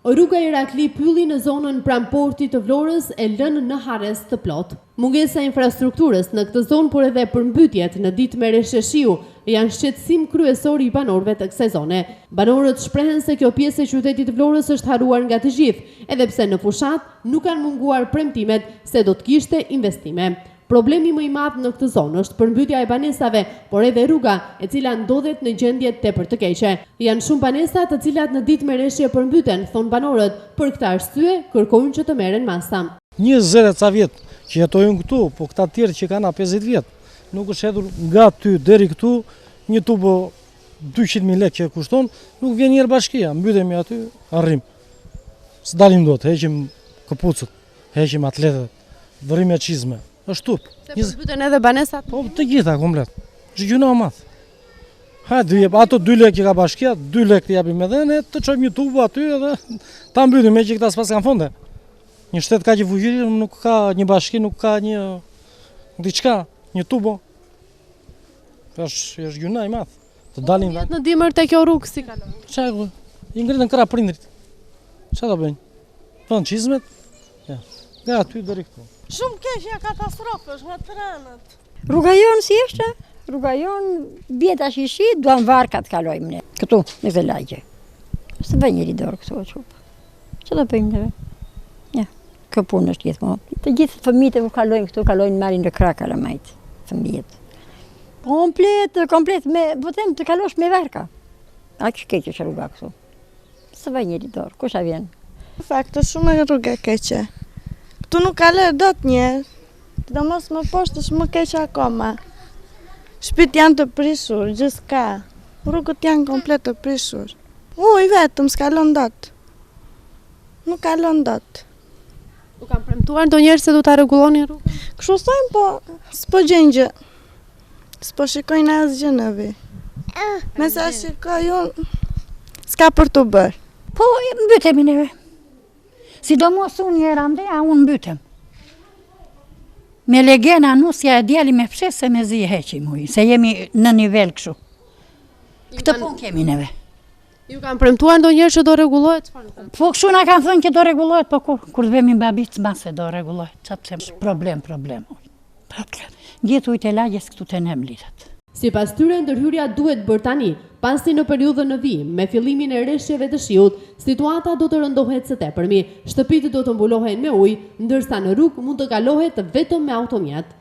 Rruga Irakli Pylli në zonën pranë portit të Vlorës e lënë në harresë të plotë. Mungesa e infrastrukturës në këtë zonë por edhe përmbytjet në ditë me reshje shiu janë shqetësim kryesor i banorëve të kësaj zone. Banorët shprehen se kjo pjesë e qytetit të Vlorës është harruar nga të gjithë, edhe pse në fushatë nuk kanë munguar premtimet se do të kishte investime. Problemi më i madh në këtë zonë është përmbytja e banesave, por edhe rruga, e cila ndodhet në gjendje tepër të keqe. Janë shumë banesa të cilat në ditë me reshje përmbyten, thonë banorët, për këtë arsye kërkojnë që të merren masa. 20 e ca vjet që jetoj unë këtu, po këta të tjerë që kanë 50 vjet, nuk është hedhur nga aty deri këtu një tubo 200.000 lekë që kushton, nuk vjen njëherë bashkia, mbytemi aty, rrimë. S'dalim dot, heqim këpucët, heqim atletet. Rrimë me çizme. Është turp. Se përmbyten edhe banesat? Po, të gjitha, komplet. Është gjynah i madh. Ha, dy jep, ato dy lekë që ka bashkia, dy lekë të japim edhe ne, të çojmë një tubo aty edhe ta mbyllim, meqë këta s'paskan fonde. Një shtet kaq i fuqishëm nuk ka një bashki, nuk ka një diçka, një tubo. Është është gjynah i madh. Të dalin po, në dimër te kjo rrugë si kalon. Çfarë? I ngritën krah prindrit. Çfarë do bëjnë? Vënë çizmet, Ja. Nga aty deri këtu. Shumë keq ja katastrofë është nga të rënët. Rruga jonë si është? Rruga jonë bie tash i shi, duam varka të kalojmë ne. Këtu, në këtë lagje. S'të vë njeri dorë këtu, o çupë. Që do bëjmë neve? Ja, kjo punë është gjithmonë. Të gjithë fëmijët e kur kalojnë këtu, kalojnë marrin në krah kalamajt, fëmijët. Komplet, komplet, me, po them të kalosh me varka. Aq keq është rruga këtu. S'të vë njeri dorë, kush a vjen? Në fakt, është shumë rrugë e keqe. Këtu nuk kalon dot njeri. Sidomos më poshtë është më keq akoma. Shpit janë të prishur, gjithçka. Rrugët janë komplet të prishur. Ujë vetëm, s'kalon dot. Nuk kalon dot. U kanë premtuar ndonjëherë se do ta rregullonin rrugën? Kështu thonë, po s'po gjejnë gjë. S'po shikojnë asgjë në vi. Me sa shikoj unë, s'ka për të bërë. Po, mbytemi neve. Sidomos unë një rande, a unë mbytem. Me legena nusja e djali me fshesë se mezi e heqim ujin, se jemi në nivel kështu. Këtë punë kemi neve. Ju kanë premtuar ndonjëherë që do rregullohet çfarë? Po kështu na kanë thënë që do rregullohet, po kur kur të vemi babicë mbase do rregullohet. Ça të them, problem, problem. Problem. Gjithë ujët e lagjes këtu te ne mblidhet. Sipas tyre, ndërhyrja duhet bërë tani, pasi në periudhën në vijim, me fillimin e reshjeve të shiut, situata do të rëndohet së tepërmi, shtëpitë do të mbulohen me ujë, ndërsa në rrugë mund të kalohet vetëm me automjet.